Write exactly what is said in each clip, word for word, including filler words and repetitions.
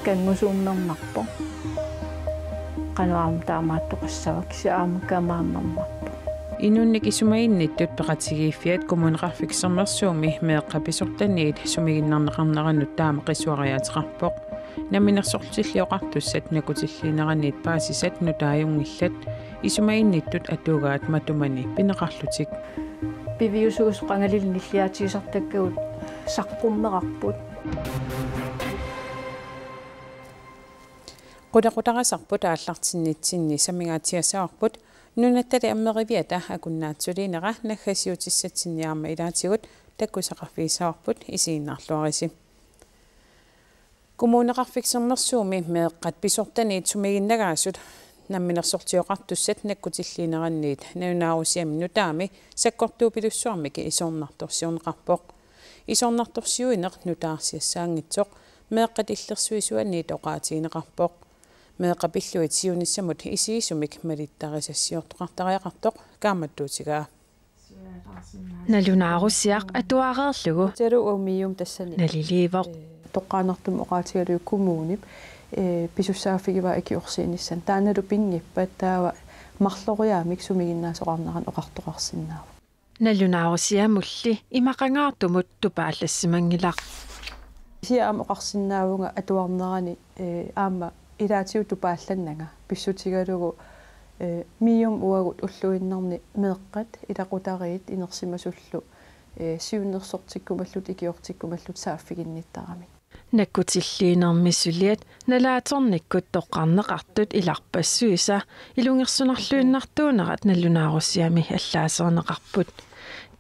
Kanngusuummernarpoq. Qanoq aamma taamaattoqassava, kisianni aamma kamaammermarpoq. Inunnik isumaginnittut peqatigiiffiat Kommuneqarfik Sermersuumi meeqqat pisortaniit sumiginnarneqarnerannut taama qisuariaateqarpoq. Namminersorlutilli Oqartussat nakkutilliineraniit paasisat nutaajunngillat, isumaginnittut atugaat matumani pineqarlutik. Piviusuusoq qangalili nilliaatigisartakkagut saqqummerarput. Qulequtaqasarput aallartinnitsinni samingaatsiassavarput, nunattali ammeriviata akunnatsuliinera naggasiutissatsinni aamma ilaatigut takkusaqarfigissavarput, isiginnaarluarisi. Kommuneqarfik Sermersuumi meeqqat pisortaniit sumiginnagaasut Namminersorlutik Oqartussat nakkutilliineraniit nalunaarusiami nutaami sakkortuupilussuarmik isornartorsiorneqarpoq. Isornartorsiuineq nutaarsiassaanngitsoq meeqqat illersuisuanniit oqaatigineqarpoq. Meeqqat pillugit siunissamut isigisumik malittarisassiortoqartariaqartoq kaammattuutigaa. Nalunaarusiaq atuareerlugu Teru umium tassani. Naliliivoq. Toqqaannartumik oqaatigalugu kommunip, eh, pisussaaffigivaa ikiorsiinissamut. Taannalu pinngippat taava marloriaammik sumiginnaasoqarnerani oqartoqarsinnaavoq. Nalunaarusiamulli imaqangaartumut tupaallassimanngilaq. Kisianni aamma oqarsinnaavunga atuarnerani, eh, aamma ilaatigut tupaallannanga pissutigalugu, eh, MIO-mi uagut ulluinnarni meeqqat ilaqutariit inersimasullu, eh, siunnersortikkumallutik ikiortikkumallutik saaffiginnittaramik. Nakkutilliinermi suliat nalaatornikkut toqqarneqartut ilarpassuisa ilungersunarluinnartuunerat nalunaarusiami allaaserneqarput.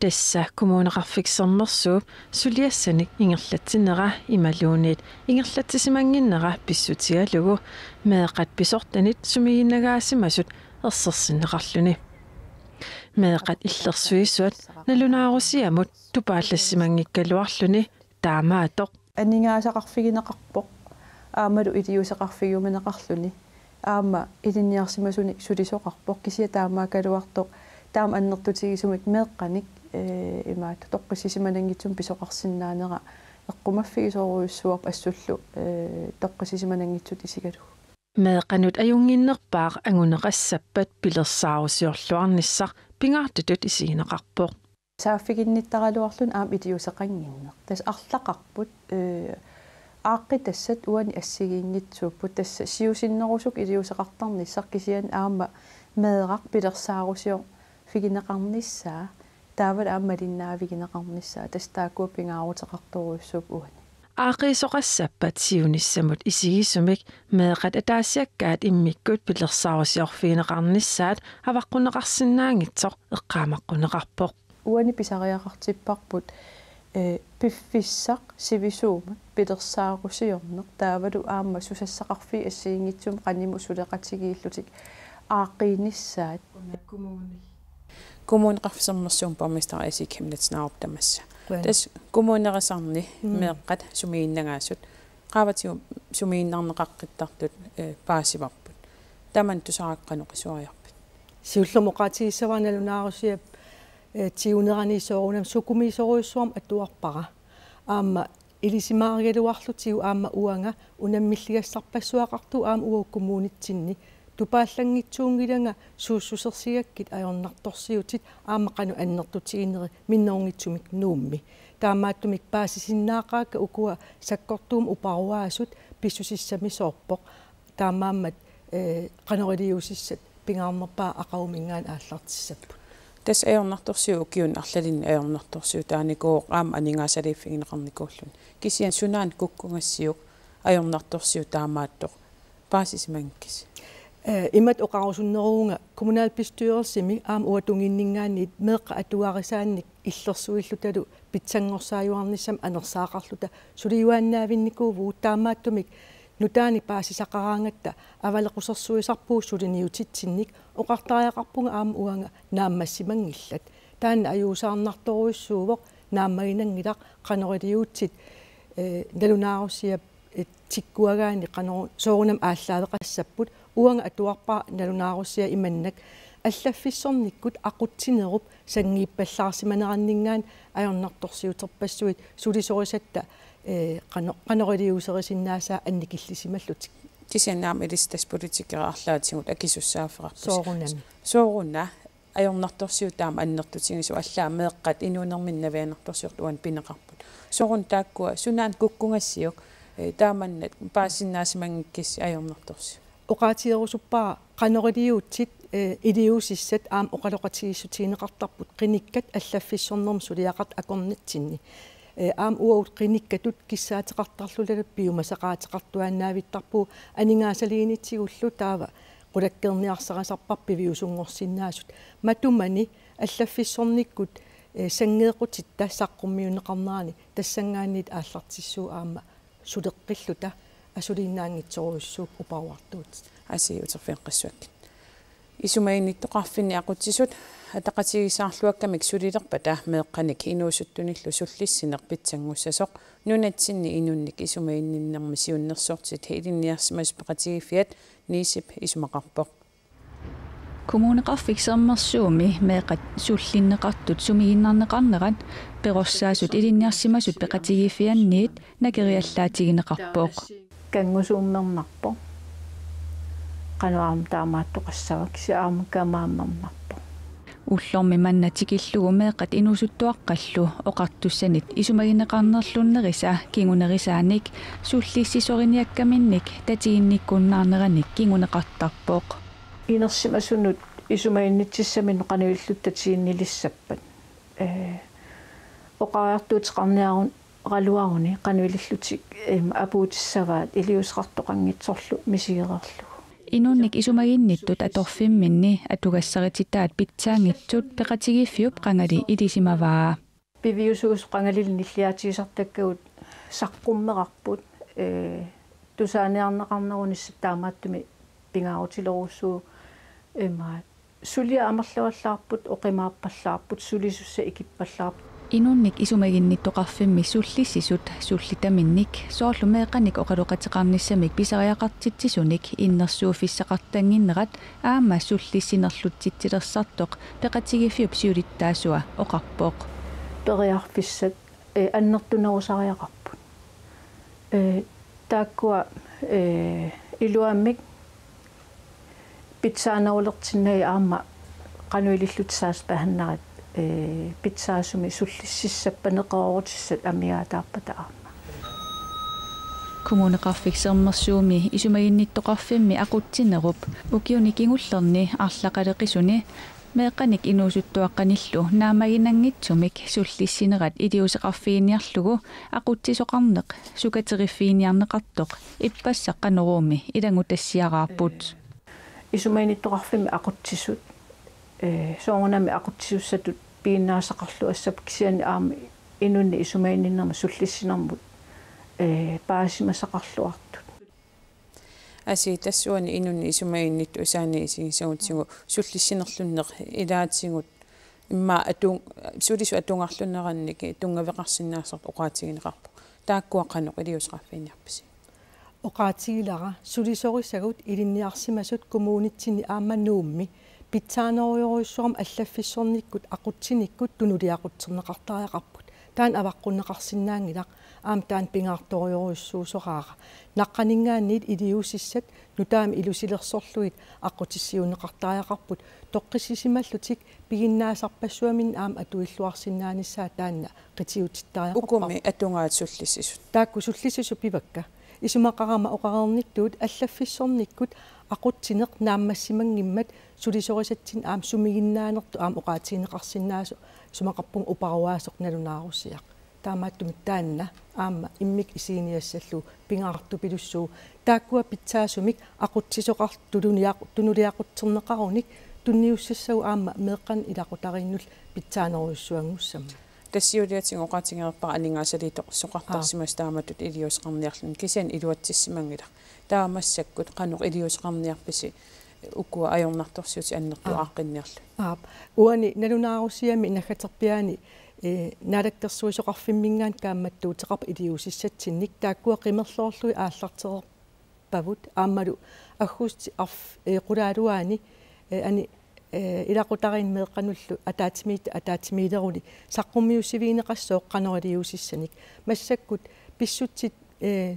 Tassa Kommuneqarfik Sermersuup suliassanik ingerlatsinera imaluunniit ingerlatsisimannginnera pissutigalugu meeqqat pisortanit sumiginnagaasimasut ersersinneqarluni. Meeqqat illersuisuat nalunaarusiamut tupaallassimanngikkaluarluni taamaattoq. Aningaasaqarfigineqarpoq, aammalu iliuuseqarfigiumaneqarluni, aamma ilinniarsimasunik sulisoqarpoq, kisianni taamaakkaluartoq taama annertutigisumik meeqqanik, eh, imaattoq toqqissisimananngitsumik pisoqarsinnaanera eqqumaffigisorujussuarpoq assullu, eh, toqqissisimananngitsutut isigalugu. Meeqqanut ajunnginnerpaaq anguneqassappat pilersaarusiorluarnissaq pingaartutut isigineqarpoq. Saaffiginnittaraluarluni aamma iliuuseqannginneq. Tassa arlaqarput, eh, aaqqitassat uani assigiinngitsuupput, tassa siusinnerusukkut iliuuseqartarnissaq kisianni aamma meeraq pilersaarusiorfigineqarnissaa, taavalu aamma malinnaavigineqarnissaa, tassa taakkua pingaaruteqartorujussuupput uani. Aaqqiisoqassappat siunissamut isigisumik meeqqat ataasiakkaat immikkut pilersaarusiorfigineqarnissaat avaqqunneqarsinnaanngitsoq eqqaamaqquneqarpoq. Uani pisariaqartipparput, eh, piffissaq sivisuumik pilersaarusiorneq taavalu aamma susassaqarfiit assigiinngitsumik qanimut suleqatigiillutik aaqqiinissaat. Kommuneqarfik Sermersuumi borgmester Asii Chemnitz Narup tamassa. Qujanaq. Tassa kommunerisarni Mm. meeqqat sumiginnagaasut qaavatigut sumiginnarneqaqqittartut, eh, paasivarput. Tamanna tusaraakka qanoq qisuariarpit? Siullermik oqaatigissavara nalunaarusiap, eh, tigunerani soorunami sukumiisorujussuarmik atuarpara. Aamma ilisimaarigaluarlutigu aamma uanga unammilligassarpassuaqartugut aamma uagut kommunitsinni. Tupaallanngitsuunngilanga suussusersigakkit ajornartorsiutit aamma qanoq annertutigineri minnerunngitsumik Nuummi. Taamaattumik paasisinnaaqaakka ukua sakkortuumik uparuaasut pissusissamisoorpoq. Taamaammat, eh, qanoq iliuusissat pingaarnerpaaq aqaguminngaanniit aallartissapput. Tassa ajornartorsiut ukiuni arlalinni ajornartorsiutaanikuuvoq aamma aningaasaliiffigineqarnikuulluni. Kisianni sunaana kukkugassiuk ajornartorsiut taamaattoq paasisimanngikkisi? Eh, imatut oqarusunneruvunga kommunalbestyrelsimi aamma uanga tunginninngaanniit meeqqat atuarisaannik illersuillutalu pitsanngorsaajuarnissamik anersaaqarluta suliuaannaavinnikuuvugut, taamaattumik nutaanik paasisaqaraangatta avalequsersuisarpugut suliniutitsinnik. Oqartariaqarpunga aamma uanga naammassimanngillat. Taanna ajuusaarnartorujussuuvoq, naammaginanngilaq qanoq iliuutsit, eh, nalunaarusiap, eh, tikkuagaanni qanoq soorunami aallaaveqassapput. Uanga atuarpara nalunaarusiaq imannak Allaffissornikkut aqutsinerup sanngiippallaarsimaneranninngaanniit ajornartorsiuterpassuit sulisorisatta, eh, qano-, qanoq iliuuserisinnaasaa annikillisimallutik. Kisianni aamma ilissi tassa politikerit arlaatigut akisussaaffeqarpusi. Soorunami. Sooruna ajornartorsiut taama annertutigisut, allaat meeqqat inuunerminni navianartorsiortut uani pineqarput. Sooruna taakkua sunaana kukkugassiuk, eh, taamannak paasisinnaasimanngikkussi ajornartorsiut? Oqaatigerusuppara qanoq iliuutsit, eh, iliuusissat aamma oqaloqatigiissutigineqartarput qinikkat allaffissornermi suliaqartut akornatsinni. Eh, aamma uagut qinikkatut kissaateqartarlullu piumasaqaateqartuaannaavittarpugut aningaasaliinitigullu taava qulakkeerniarsarisarparput piviusunngorsinnaasut. Matumani allaffissornikkut, eh, sanngeequtitta saqqummiunneqarnerani tassanngaanniit aallartissuugut aamma suleqqilluta asuliinnaanngitsorujussuupput uparuartuutit. Asii uterfigeqqissuakkit. Isumaginnittoqarfinni aqutsisut ataqatigiissaarluakkamik sulilerpata meeqqanik inuusuttunillu sullissineq pitsanngussasoq nunatsinni inunnik isumaginninnermi siunnersortit ilinniarsimasut peqatigiiffiat NIISIP isumaqarpoq. Kommuneqarfik Sermersuumi meeqqat sullinneqartut sumiginnarneqarnerat perorsaasut ilinniarsimasut peqatigiiffianniit nakeriallaatigineqarpoq. Kanngusuummernarpoq. Qanoq aamma taamaattoqassava, kisianni aamma kamaammernarpoq. Ullormi manna tikillugu meeqqat inuusuttuaqqallu oqartussanit isumagineqarnerlunnerisa kingunerisaanik sullissisoriniakkaminnik tatiginnikkunnaarneranik kinguneqartarpoq. Inersimasunut isumaginnitsissaminut qanoq ilillutik tatiginnilissappat. Eh, oqariartuuteqarniarun-, -raluaruni qanoq ilillutik, em, apuutissavaat iliuuseqartoqanngitsorlu misigereerlugu. Inunnik isumaginnittut atorfimminni atugassarititaat pitsaanngitsut peqatigiiffiup qangali ilisimavaa. Piviusuusut qangalili nilliaatigisartakkagut saqqummerarput, eh, tusaaniarneqarnerunissaq taamaattumik pingaarutilerujussuuvoq, imaat, suliat amerlavallaarput, oqimaappallaarput, sulisussat ikippallaarput. Inunnik isumaginnittoqarfimmi sullissisut sullitaminnik soorlu meeqqanik oqaloqateqarnissamik pisariaqartitsisunik innersuuffissaqartannginnerat aamma sullissinerlutsitsilersartoq peqatigiiffiup siulittaasua oqarpoq. Periarfissat, eh, annertunerusariaqarput. Eh, taakkua, eh, iluamik pitsaanerulertinnagit aamma qanoq ilillutik sagsbehandlerit, eh, pitsaasumik sullississappat neqeroorutissat amigaataarpata aamma. Kommuneqarfik Sermersuumi isumaginnittoqarfimmi aqutsinerup ukiuni kingullerni arlaqaleqisuni meeqqanik inuusuttuaqqanillu naammaginanngitsumik sullissinerat iliuuseqarfiginiarlugu aqutsisoqarneq sukateriffiginiarneqartoq ippassaq Qanoruumi ilanngutassiaraarput. Isumaginnittoqarfimmi aqutsisut, eh, soorunami aqutsisussatut piginnaasaqarluassapput kisianni aamma inunnik isumaginninnermut sullissinermut, eh, paasimasaqarluartut. Asii tassuuna inunnik isumaginnittut usaani isigisagutigu sullissinerlunneq ilaatigut immaqa atu-, sulisut atugarlunerannik tunngaveqarsinnaasartut oqaatigineqarpoq. Taakkua qanoq iliuuseqarfiginiarpisi? Oqaatigilara sulisorisagut ilinniarsimasut kommunitsinni aamma Nuummi pitsaanerujorujussuarmik allaffissornikkut aqutsinikkut tunuliaqutserneqartariaqarput. Taanna avaqqunneqarsinnaanngilaq, aamma taanna pingaartorujorujussuusoraara. Naqqaninngaanniit iliuusissat nutaamik ilusilersorlugit aqqutissiuunneqartariaqarput, toqqissisimallutik piginnaasarpassuarnik aamma atuilluarsinnaanissaat taanna qitiutittariaqarparput. Ukummi atugaat sullissisut? Taakku sullissisut pivakka. Isumaqarama oqareernittut allaffissornikkut aqutsineq naammassimanngimmat sulisorisatsinnik aamma sumiginnaanertut aamma oqaatigineqarsinnaasoq, isumaqarpunga uparuaasoq nalunaarusiaq. Taamaattumik taanna aamma immikkut isiginiassallugu pingaartupilussuuvoq. Taakkua pitsaasumik aqutsisoqartut tunuliaq-, tunuliaqutserneqarunik tunniussissagut aamma meeqqanik ilaqutariinnullu pitsaanerujussuanngussammat. Tassa siuliatigut oqaatigereerpara aningaasaliitoqarsimasoq, aa, taamatut iliuuseqarniarluni, kisianni iluatsissimanngilaq. Taava massakkut qanoq iliuuseqarniarpisi ukua ajornartorsiutit annertuut, aa, aaqqinniarlugit? Aap. Uani nalunaarusiami naggaterpiaani, eh, naalakkersuisoqarfimminngaanniit kaammattuuteqarpoq iliuusissatsinnik, taakkua qimerloorlugit aallartereerpavut aammalu aggustip arf-, eh, qulaaluaani, eh, ani Ee, ilaqutariinni meeqqanullu ataatsimiit-, ataatsimiileruni saqqummiussivigineqassooq qanoq iliuusissanik. Massakkut pissutsit, ee,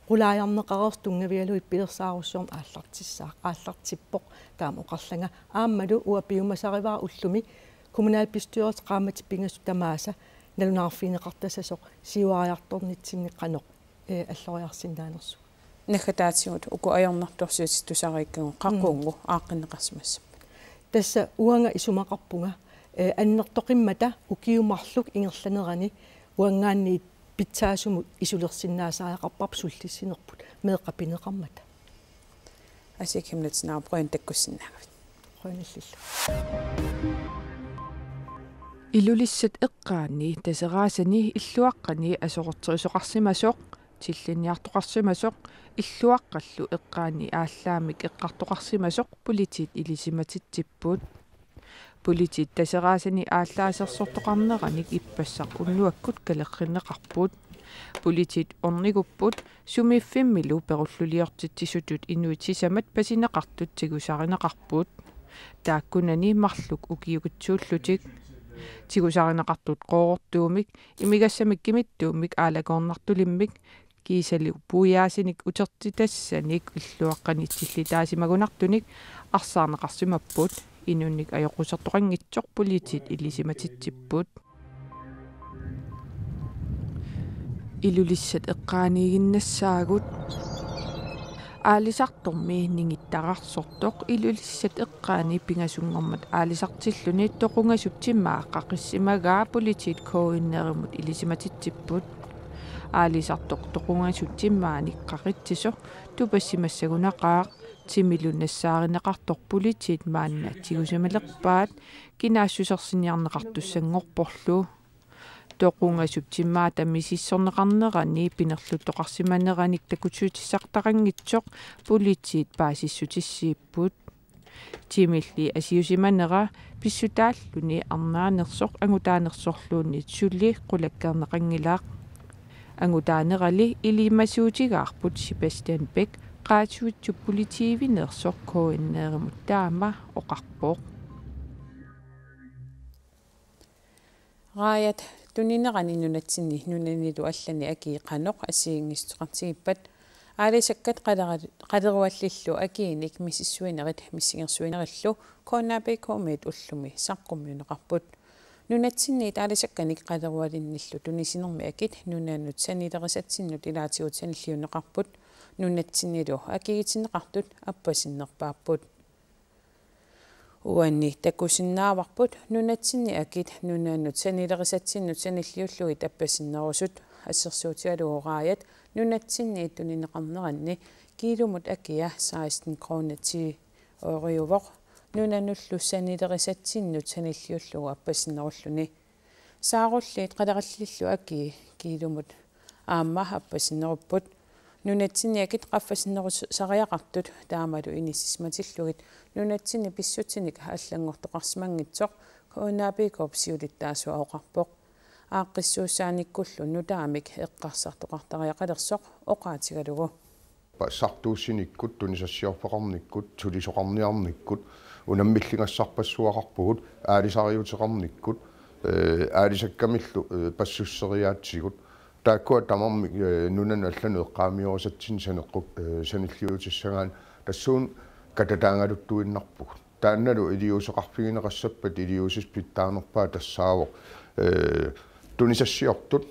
qulaajarneqareersut tunngavigalugit pilersaarusiorneq aallartissaa-, aallartippoq taama oqarlanga. Aammalu uanga piumasarivara ullumi kommunalbestyrelsip qaammatit pingasut tamaasa nalunaarfigineqartassasoq siuariartornitsinni qanoq, ee, alloriarsinnaanersugut. Naggataatigut uku ajornartorsiutit tusariikkagut qaqugu aaqqinneqarsimassapput? Tassa uanga isumaqarpunga, ee, annertoqimmata ukiut marluk ingerlanerani uanngaanniit pitsaasumut isulersinnaasariaqarparput sullissinerput meeqqat pineqarmata. Asii Chemnitz Naabruin takkussinnaagavit. Qujanarlu. Ilulissat eqqaani Taseraasani illuaqqani aserorterisoqarsimasoq, tillinniartoqarsimasoq, illuaqqallu eqqaani aallaammik eqqartoqarsimasoq politiit ilisimatitsipput. Politiit Taseraasani aallaasersortoqarneranik ippassaq unnuakkut kalerrinneqarput. Politiit ornigupput sumiiffimmilu perulluliortitsisutut inuit sisamat pasineqartut tigusarineqarput. Taakkunani marluk ukiukitsuullutik. Tigusarineqartut Qooruummik, imigassamik Kimittuummik aalakoornartulimmik, kiisalu puiaasinik utertitassanik illuaqqani tillitaasimagunartunik arsaarneqarsimapput, inunnik ajoqusertoqanngitsoq politiit ilisimatitsipput. Ilulissat eqqaaniiginnassaagut. Aalisartormi ningittararsortoq Ilulissat eqqaani pingasunngormat aalisartilluni toqungasup timaa qaqissimagaa politiit K N R-imut ilisimatitsipput. Aalisartoq toqungasup timaanik qaqitsisoq tupassimassagunaqaaq, timilu nassaarineqartoq politiit maanna tigusimalerpaat kinaassusersinniarneqartussanngorporlu. Toqungasup timaata misissorneqarnerani pinerluttoqarsimaneranik takussutissartaqanngitsoq politiit paasissutissiipput. Timilli asiusimanera pissutaalluni arnaanersoq angutaanersorluunniit suli qulakkeerneqanngilaq. Angutaanerali ilimasuutigaarput Sebastian Bech Qaasuitsup Politiivineersoq K N R-imut taama oqarpoq. Raajat tuninerani nunatsinni nunanilu allani akii qanoq assigiinngissuteqartigippat aalisakkat qalera-, qaleruallillu akiinik misissuinerit missingersuinerillu K N A P K-miit ullumi saqqummiunneqarput. Nunatsinniit aalisakkanik qalerualinnillu tunisinermi akit nunanut sanilerisatsinnut ilaatigut sanilliunneqarput. Nunatsinnilu akigitinneqartut appasinnerpaapput. Uani takusinnaavarput nunatsinni akit nunanut sanilerisatsinnut sanilliullugit appasinnerusut. Assersuutigalugu raajat nunatsinniit tunineqarneranni kiilumut akia seksten kroner ti øre-uvoq nunanullu sanilerisatsinnut sanilliullugu appasinnerulluni. Saarulliit qalerallillu akii kiilumut aamma appasinnerupput. Nunatsinni akit qaffasinnerusariaqartut taamalu inissisimatillugit nunatsinni pissutsinik allanngortoqarsimanngitsoq K N A P K-p siulittaasua oqarpoq. Aaqqissuussaanikkullu nutaamik eqqarsartoqartariaqalersoq oqaatigalugu. Passartuussinikkut, tunisassiorfeqarnikkut, sulisoqarniarnikkut, unammilligassarpassuaqarpugut, aalisariuteqarnikkut, ee, aalisakkamillu, ee, passusseriaatsigut. Taakkua tamarmik, ee, nunanut allanut eqqaamiorisatsinnik saneqqu-, ee, sanilliutissagaanni tassuuna katataangaluttuinnarpugut. Taannalu iliuuseqarfigineqassappat iliuusissat pitsaanerpaat tassaavoq, ee, tunisassiortut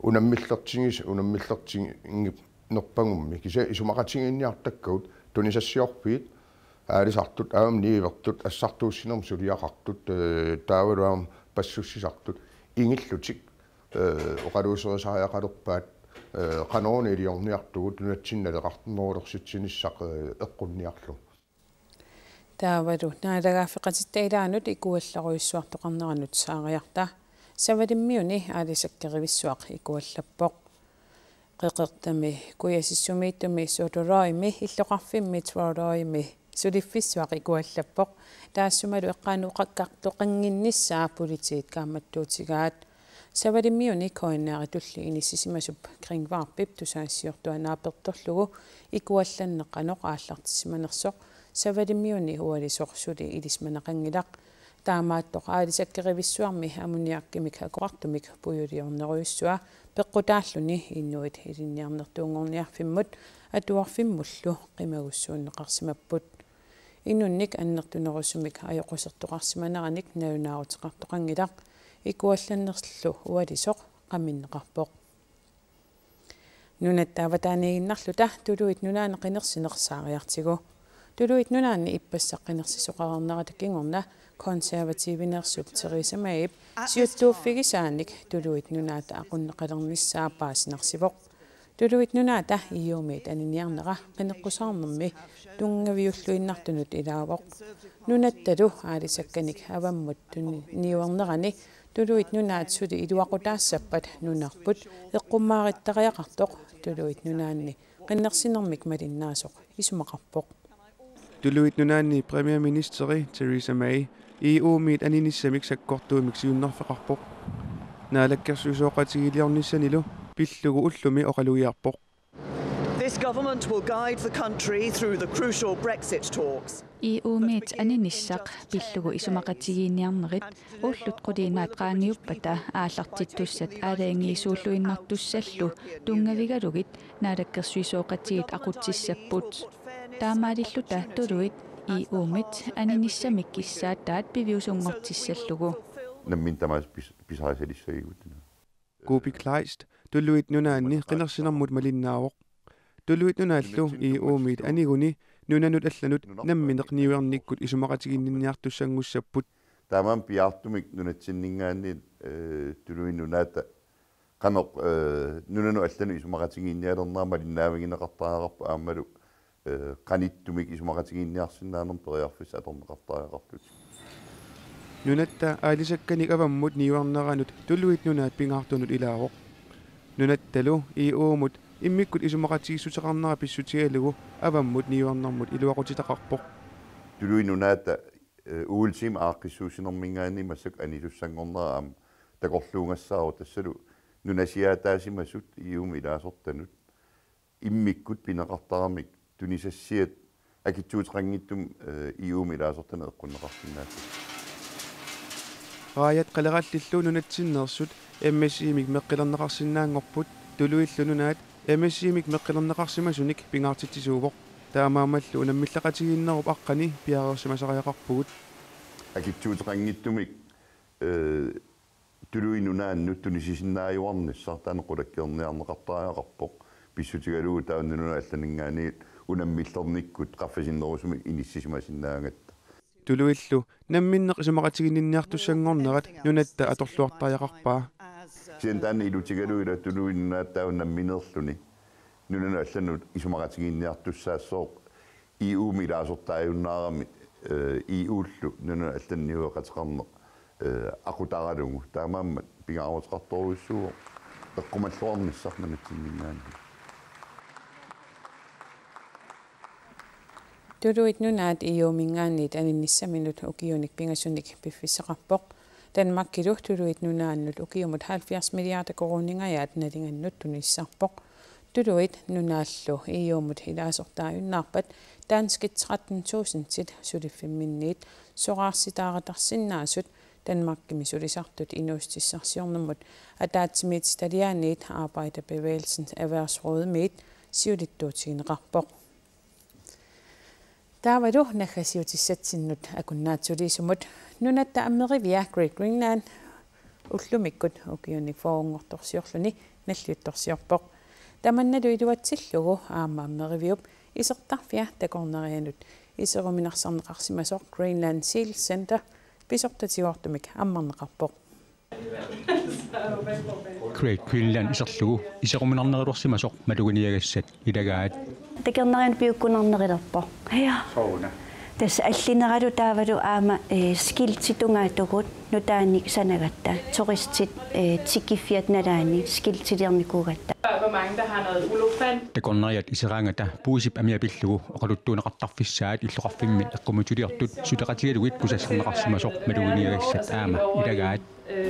unammillertigis-, unammillertiginngip-, nerpagummi. Kisianni isumaqatigiinniartakkagut tunisassiorfiit, aalisartut, aamma niuertut, assartuussinermi suliaqartut, ee, taavalu aamma passussisartut, ingillutik, ee, oqaluuserisariaqalerpaat, ee, qanoruna iliorniartugut nunatsinni naleqarnerulersitsinissaq, ee, eqqunniarlugu. Taavalu naalagaaffeqatitta ilaanut ikuallarujussuartoqarneranut saariarta. Savalimmiuni aalisakkerivissuaq ikuallappoq. Qeqertami Kujasissumiittumi Suðuroymi illoqarfimmi Tvøroyrimi suliffissuaq ikuallappoq. Taassumalu eqqaanut oqakkartoqannginnissaa politiit kaammattuutigaat. Savalimmiuni K N R-itulli inissisimasup Kringvarpip tusagassiortua naapertorlugu ikuallanneq qanoq aallartissimanersoq Savalimmiuni ualisoq suli ilisimanaqanngilaq. Taamaattoq aalisakkerivissuarmi ammoniakkimik akoqartumik pujuliornerujussua peqqutaalluni inuit ilinniarnertuunngorniarfimmut atuarfimmullu qimagussuunneqarsimapput. Inunnik annertunerusumik ajoqusertoqarsimaneranik nalunaaruteqartoqanngilaq, ikuallannerlu ualisoq qaminneqarpoq. Nunatta avataaniiginnarluta Tuluit Nunaanni qinersineq saariartigu. Tuluit Nunaanni ippassaq qinersisoqareernerata kingorna konservativineersup Theresa Mayip siuttuuffigisaanik Tuluit Nunaata aqunneqalernissaa paasinarsivoq. Tuluit Nunaata E U-miit aniniarnera qineqqusaarnermi tunngaviulluinnartunut ilaavoq. Nunattalu aalisakkanik avammut tuni-, niuernerani Tuluit Nunaat suli iluaqutaassappat nunarput eqqumaarittariaqartoq Tuluit Nunaanni qinersinermik malinnaasoq isumaqarpoq. Tuluit Nunaanni premierministeri Theresa May E U-miit aninissamik sakkortuumik siunnerfeqarpoq. Naalakkersuisooqatigiilliornissanilu pillugu ullumi oqalugiarpoq. This government will guide the country through the crucial Brexit talks. E U-miit aninissaq pillugu isumaqatigiinniarnerit ullut quliinnaat qaangiuppata aallartittussat aalajangiisuulluinnartussallu tunngavigalugit naalakkersuisooqatigiit aqutsissapput. Taamaalilluta tuluit E U-miit aninissamik kissaataat piviusunngortissallugu. Nammineq tamaasa pis-, pisarisalissagutta. Kuupik Kleist, Tuluit Nunaanni qinersinermut malinnaavoq. Tuluit Nunaallu E U-miit aniguni nunanut allanut nammineq niuernikkut isumaqatiginninniartussanngussapput. Taamaammat piaartumik nunatsinninngaanniit, eh, Tuluit Nunaata qanoq, eh, nunanut allanut isumaqatigiinnialernera malinnaavigineqartariaqarpoq aammalu, eh, qanittumik isumaqatigiinniarsinnaanermut periarfissat atorneqartariaqartut. Nunatta aalisakkanik avammut niuerneranut Tuluit Nunaat pingaartunut ilaavoq. Nunattalu E U-mut immikkut isumaqatigiissuteqarnera pissutigalugu avammut niuernermut iluaqutitaqarpoq. Tuluit Nunaata, eh, O L C-mi aaqqissuussinerminngaanniit massakkut anisussanngornera aamma takorluugassaavoq, tassalu nunasiaataasimasut E U-mi ilaasortanut immikkut pineqartaramik tunisassiat akitsuuteqanngitsumik, eh, E U-mi ilaasortanut eqqunneqarsinnaapput. Raajat Qalerallillu nunatsinneersut M S I-mik meqqilerneqarsinnaanngorput. Tuluillu Nunaat M S I-mik meqqilerneqarsimasunik pingaartitsisuuvoq. Taamaammallu unammilleqatigiinnerup aqqani piareersimasariaqarpugut. Akitsuuteqanngitsumik, eh, Tuluit Nunaannut tunisisinnaajuarnissaq taanna qulakkeerniarneqartariaqarpoq, pissutigalugu taava nunanut allaninngaanniit unammillernikkut qaffasinnerusumik inissisimasinnaagatta. Tuluillu namminneq isumaqatiginninniartussanngornerat nunatta atorluartariaqarpaa. Kisianni taanna ilutigalugu ila Tuluit Nunaat taava nammineerluni nunanut allanut isumaqatiginninniartussaassooq, E U-mi ilaasortaajunnaarami, eh, E U-llu nunanut allanut niueqateqarneq, eh, aqutaralugu. Taamaammat pingaaruteqartorujussuuvoq eqqumalluarnissaq nunatsinninngaanniit. Tuluit Nunaat E U-minngaanniit aninissaminut ukiunik pingasunik piffissaqarpoq. Danmarkilu Tuluit Nunaannut ukiumut halvfjerds milliarder koruuningajaat nalingannut tunissarpoq. Tuluit Nunaallu E U-mut ilaasortaajunnaarpat danskit tretten tusindit suliffimminniit soraarsitaaratarsinnaasut Danmarkimi sulisartut inuussutissarsiornermut ataatsimiititaliaaniit Arbejderbevægelsens Erhvervsrådimiit siulittuutigineqarpoq. Taavalu naggasiutissatsinnut akunnaatsuliisumut. Nunatta Ammerivia Great Greenland ullumikkut ukiunik fyrrenngortorsiorluni nalliuttorsiorpoq. Tamannalu iluatsillugu aamma Ammeriviup isertarfia takornarianut iseruminarsarneqarsimasoq Greenland Seal Center pisortatigoortumik ammarneqarpoq. Great Greenland iserlugu iseruminarnerulersimasoq maluginiagassat ilagaat. Takornarianut piukkunnarnerulerpoq. Ja. Sooruna? Tassa allineralu taavalu aamma, eh, skiltit tungaatigut nutaanik sanagatta. Turistit, eh, tikiffia nalaani skiltiliornikuugatta. Takornariat iseraangata puisip amia pillugu oqaluttuunneqartarfissaat illoqarfimmi eqqumiitsuliortut suleqatigalugit kusassarneqarsimasoq maluginiagassat aamma ilagaat.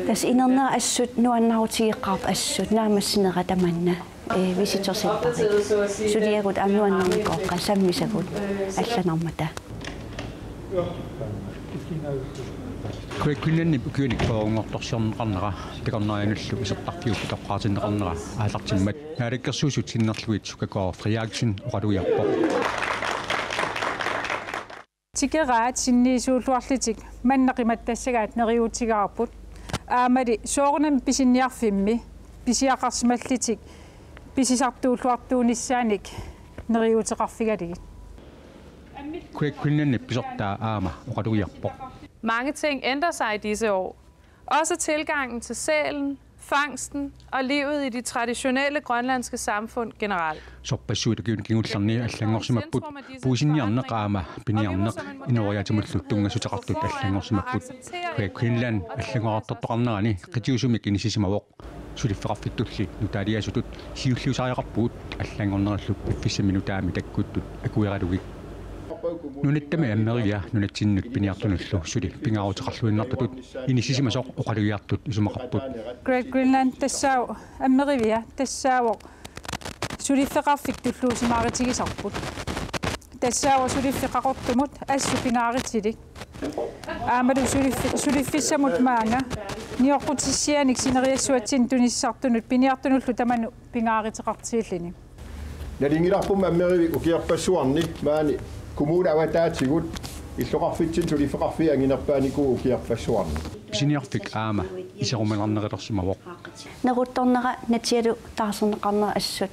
Tassa inernera assut nuannaarutigeqqaarpoq assut naammassinera tamanna, eh, visitor centeri. Suliagut aamma nuannaarnikuugaat sammisagut, eh, allanarmata. Great Greenlandip ukiunik fyrrenngortorsiorneqarnera takornarianullu isertarfiup pitoqqaatinneqarnera aallartimmat Naalakkersuisut sinnerlugit Sukkakooraq Frederiksen oqalugiarpoq. Tikeraat sinniisuulluarlutik manna qimattassagaat neriuutigaarput. Aammali soorunami pisiniarfimmi pisiaqarsimallutik pisisartuulluartuunissaanik neriuuteqarfigalugit. Great Greenlandip pisortaa aamma oqalugiarpoq. Mange ting ændrer sig i disse år. Også tilgangen til sælen, fangsten og livet i de traditionelle grønlandske samfund generelt. Sorpassuit ukiuni kingullerni allanngorsimapput, puisinniarneq aamma piniarneq inooriaatimullu tunngassuteqartut allanngorsimapput. Great Greenland allanngorartortoqarnerani qitiusumik inissisimavoq. Suliffeqarfittulli nutaaliaasutut siulliusariaqarpugut allanngornerullu piffissami nutaami takkuttut akueralugit. Nunattami Ammerivia nunatsinnut piniartunullu suli pingaaruteqarluinnartutut inissisimasoq oqalugiartut isumaqarput. Great Greenland tassaavoq Ammerivia tassaavoq suliffeqarfik tulluusimaarutigisarput. Tassaavoq suliffeqarfimmut assut pingaarutilik. Aammalu suliffi-, suliffissamut maanga nioqqutissianik sineriassuatsinni tunissartunut piniartunullu tamanut pingaaruteqartilluni. Nalunngilarpummi Ammerivik ukiorpassuarni maani kommunip avataatigut illoqarfitsinni suliffeqarfiit anginerpaanikuuvoq ukiorpassuarni. Pisiniarfik aamma iseruminarnerulersimavoq. Neruttornera natialu taarserneqarnera assut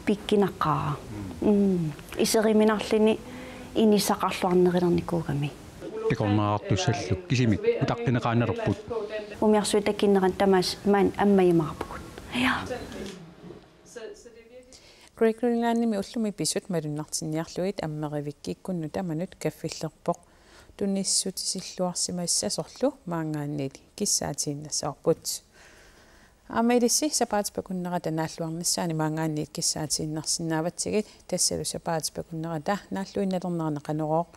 pikkunaqaaq. Mm. Iseruminarluni inissaqarluarnerulernikuugami. Takornariartussallu kisimik utaqqineqaannalerput. Umiarsuit takunneranni tamaasa maani ammajumaarpugut. Ja. Great Greenlandimi ullumi pisut malunnartinniarlugit Ammerivik kikkunnut tamanut kaffillerpoq. Tunissutisilluarsimassasorlu maanngaanniit kissaatiinnassavarput. Aamma ilissi sapaatip akunnerata naalluarnissaani maanngaanniit kissaatiinnarsinnaavatsigit, tassalu sapaatip akunnerata naalluinnalernerani Qanorooq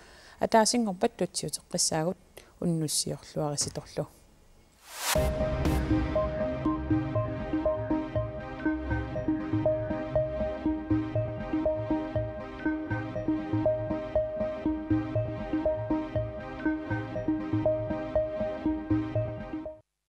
ataasinngorpat tutsiuteqqissaagut unnussiorluarisitorlu.